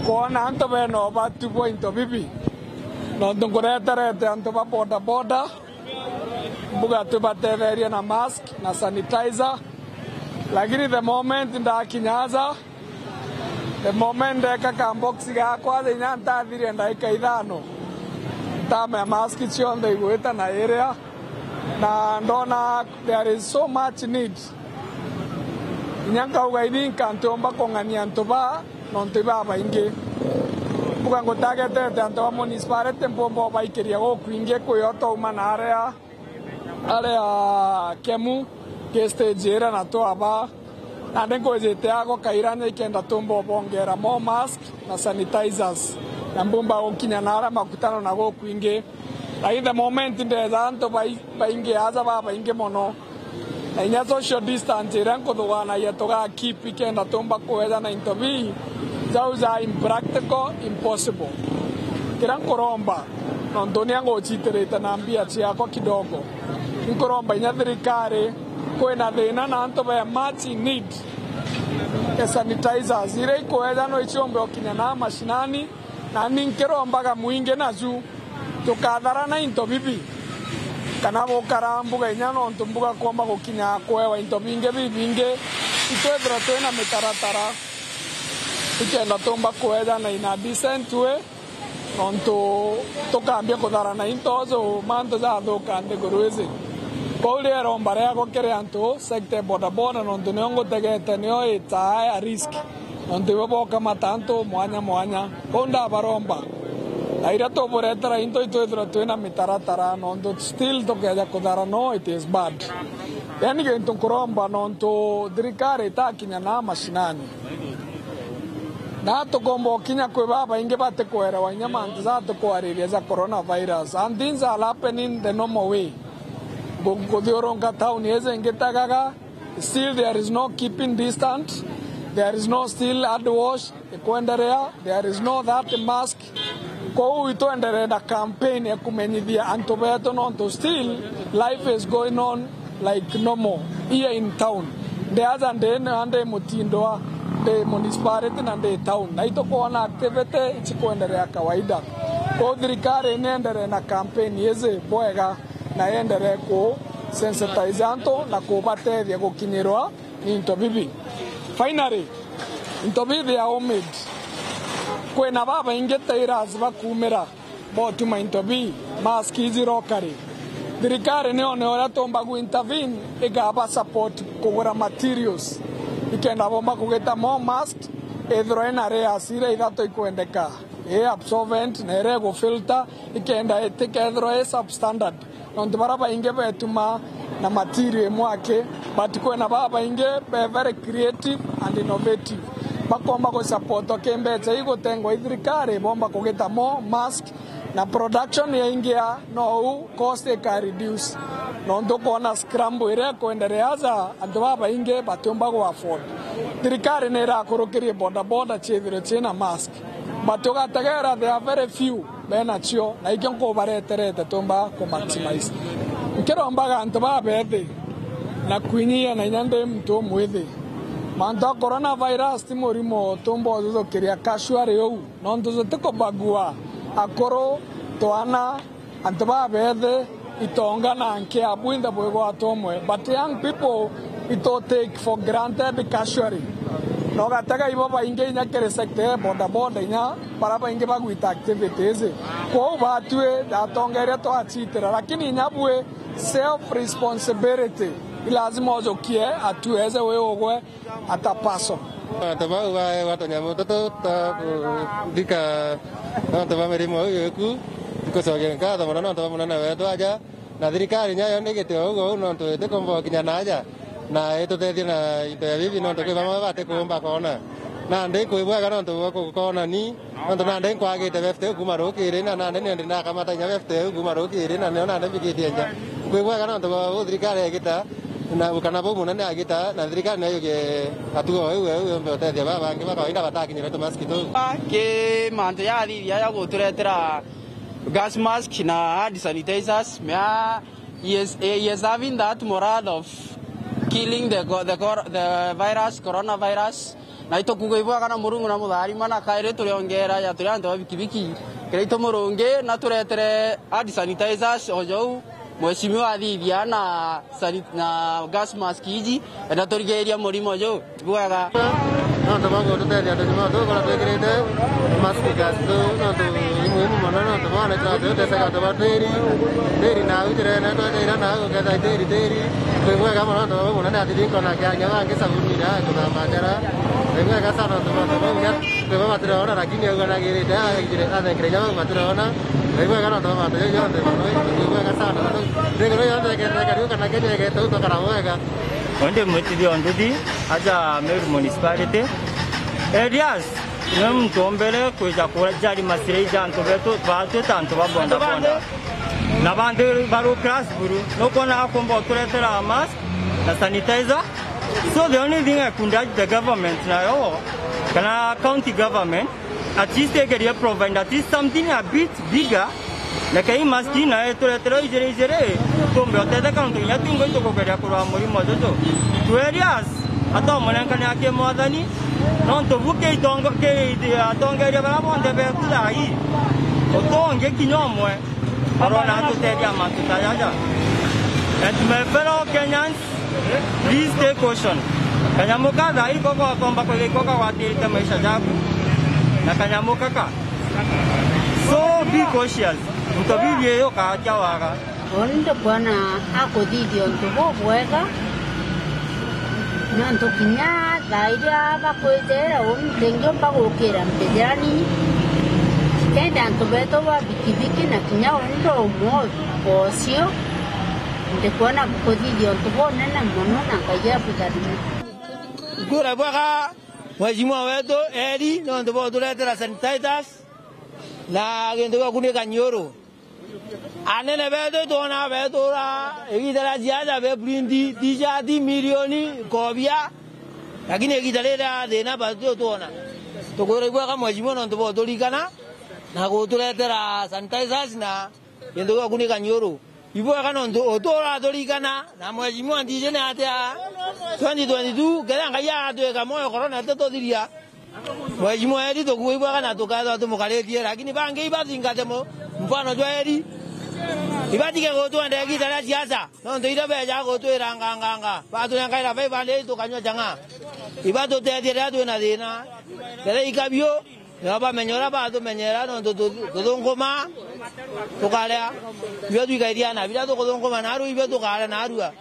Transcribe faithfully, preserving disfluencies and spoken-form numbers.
Kwona antu bena ubatu bwa into bibi, nontu nkureterete antu ba boda boda, mbuga tubatetherie na mask na sanitizer, lakini the moment ndakinya aja, the moment ndeka ka box gakwa, inya ntathirie ndagika ithano, ntamea mask cionthe igwita na iria, na ndona there is so much need. Inya nkauga, I think ntiumba kung'ania antu baa, nontu ibabaingi. Mbuga ngutagetete antu ba municipality, mpumba ubaikiria gukwingi, kwio twauma na aria, aria Kemu, ki stage iria na twaba. Nandi nkwijite ago kairanya ikenda tumba ubongera more mask na sanitizers, na mbumba gukinya na aria makutano na gukwingi. Lakini the moment ndeja antu bai-, baingi aja babaingi mono, na inya social distance iria nkuthuganagia tuga keep ikenda tumba kwejana into bii, jau ja impractical, impossible. Kiria nkuromba, nontu nia ngucitirite na mbia ciakwa kidogo, nkuromba inya thirikari, kwina thina na antu be much in need ya sanitizers iria ikwejana iciumbe ukinya na mashinani, na ni nkirombaga mwingi naju tukatharana into bibi, kana bukara mbuga inya nontu mbuga kuomba gukinya kwewa into bingi bibingi, itwithirwa twina mitaratara ikenda tumba kwejana in a decent way, nontu tukambia kutharana into ju mantu jathuka nthiguru iji. Kwou riromba riakwa kiri antu sector ya bodaboda, nontu nio ngutegete nio itaa ya risk. Nontu ibo bokamata antu mwanya mwanya. Kwou ndabaromba, na iria tuburetera into itwithirwa twina mitaratara, nontu still tukeja kuthara, no, it is bad. Yaani gintu nkuromba, nontu thirikari itakinya na mashinani, na tukomba ukinya kwi babaingi batikwerewa inya mantu jatukwariria ja coronavirus and things are happening the normal way. Ngu-, nguthiurunka town iji ngitagaga, still there is no keeping distant, there is no still hand wash ikwenderea, there is no that mask. Kwou itwenderee na campaign ya kumenyithia antu betu, nontu still life is going on like normal here in town. Ndi aja ndi na ndi Mutindwa, ndi municipality na ndi town, na itukwona activity cikwenderea kawaida. Kwou thirikari nienderee na campaign iji bwega, na yenderee ku sensitize antu na kubatethia gukinyirwa ni into bibi. Finally, into bii they are homemade. Kwina babaingi tailors bakumira botuma into bii, mask iji locally. Thirikari nione uria tumba gu intervene, igaba support kugura materials, ikenda bomba kugita more mask, ithirwa ina layers iria ithatu ikwendeka, i absorbent na iria igufilter, ikenda itikethirwa i substandard. Nontu baria baingi betuma na material imwe aki, but kwina babaingi be very creative and innovative, bakomba gusupportwa ki mbeca igutengwa i thirikari, bomba kugita more mask, na production yaingia, nou cost ika reduce. Nontu ukwona scramble iria ikwenderea aja, antu babaingi batiumba gu afford. Thirikari ni irakurukirie bodaboda ciithirwe ciina mask, but ugategera there are very few benacio, na ikio nkubareterete tumba ku maximize. Nkirombaga antu babethi na kwinyia na inya ndi muntu umwithi, mantu a coronavirus ti murimo tumba uthuthukiria casually uu, nontu jutikubagua akuru, twana, antu babethi, itonga na nkia, bwinthe bwigwatwa umwe. But young people, ito take for granted casually. Na ugatega ibo baingi inya kiri sector ya bodaboda inya baria baingi bagwita activities. Kwou batwi atongeria twachitira, lakini inya bwi self responsibility, i lazima ujukie atue eze wi ugwe at a person. Antu bau baewa tunyamu tutu twa kuthika nontu bwa mirimo iu iku, nkucokia nkatho mono nontu bwa munene wetu aja, na thirikari nyayo ni gitio uguo uu nontu itikumba gukinya na aja na itutethie na into ya bibi nontu kwi bamwe batikuumba koona. Nandi kwi bwega nontu bwa kukoona ni nontu nandi nkwagite befte iu kuuma rukiri, na nandi nio ndi ndakamata inya befte iu kuuma rukiri, na nio nandi mbikitie nja. Kwi bwega nontu bwa uu thirikari egita, na kana bau munene agita, na thirikari nayo yukie atuo iu, iu yumbe utethia baba bangi ba kawaida batakinyire tumaski tuu. Ki mantu jathithia ja guturetera gas mask na hand sanitizers, mea, he is, he is having that morale of killing the co-, the cor-, the virus, coronavirus. Na itukuga ibwega na Murungu na mutharima, na kairi turiongera ja turi antu ba bikibiki. Kiria itumurungi na turetere hand sanitizers o jau, mheshimiwa athithia na sani-, na gas mask iji, enda turigiria murimo ju. Ibwega. Nontu bwa gututethia tunyuma tugukorwa twikirite mask gas tu, nontu i muhimu mono, nontu bwa nitwatuteseka tuba tiri, tiri na ujirene, tweteira na guketha tiri, tiri. Twi bwega mono, nontu bwa munene ati thinkona kianya bangi sabuni na kuthamba njara. Twi bwega sana, nontu bwa twi bwa batirona, lakini auganagirite, athengere inya bau batirona. Twi bwega, nontu bwa mantu jau jonthe mono, twi bwega sana. Nthiguru yonthe iketheka riu kana Kenya igeeta u twakara bwega. Undi mwitithio nduthi aja Meru Municipality. Elias, niwe muntu ombere kwija kujari masirei ja antu betu, batwita antu ba boda boda. Na bantu ba low class buru, nukwona akomba uturetera mask na sanitizer. So the only thing I could urge the government nayo, kana county government, at least igerie provide at least something a bit bigger. Reke ii mask ii nayo ituretere ijiri ijiri, tumbe utetheka, nontu kinya twingwa itukugeria kurwaa murimo juju. Tu Elias, atomunenkane aki mwathani, nontu bu ki itongo-, ki atongeria baria bonthe betu thaa ii. Utungi kinya umwe, arona atutethia mantu ta jaja. And my fellow Kenyans, please take caution. Kanyamu ka thaa ii ko gakomba kwithirwa kagwatirite maisha jaku na kanyamu kaka. So be cautious. Into bibi iyo katia waga. Uni ndikwona akuthithia untu bubwega, nontu kinya thaa iria bakwitira uni ndingiumba gukira mbijirani. Kenda antu betu ba bikibiki na kinya uni ndi umwe ocio, ndikwona bukuthithia untu bunene mono, na Ngai abutharime. Nkwira bwega mheshimiwa wetu Eri, nontu bwa uturetera sanitizers na gintu gia kunika nyiuru. Anene betu itwona betura igiita ria siasa be print t-shirt milioni kobia, lakini igiita riria thina batu twona. Tukwira ibwega mheshimiwa nontu bwa uturikana na guturetera sanitizers na gintu gia kunika nyiuru. Ibwega nontu utura aturikana na mheshimiwa ndiji ni atia twenty twenty-two, kethira Ngai agatwika mwoyo korona itatuthiria. Mheshimiwa Eri tukuuga ibwega na tukeethirwa tumukaritie, lakini bangi ibathingate mu-, mfano jwa Eri. Ibatige gutwenda igiita ria siasa, nontu iria beja gutwira nganganga, batunenkaira five hundred tukanyua chang'aa. Ibatutethie riria twina thina. Kethira ikabiu, nio bamenye uria batumenyera, nontu tu-, tuthunguma, tukaria. Ibio twikairia na biria tukuthunguma narua, ibio tukaria narua.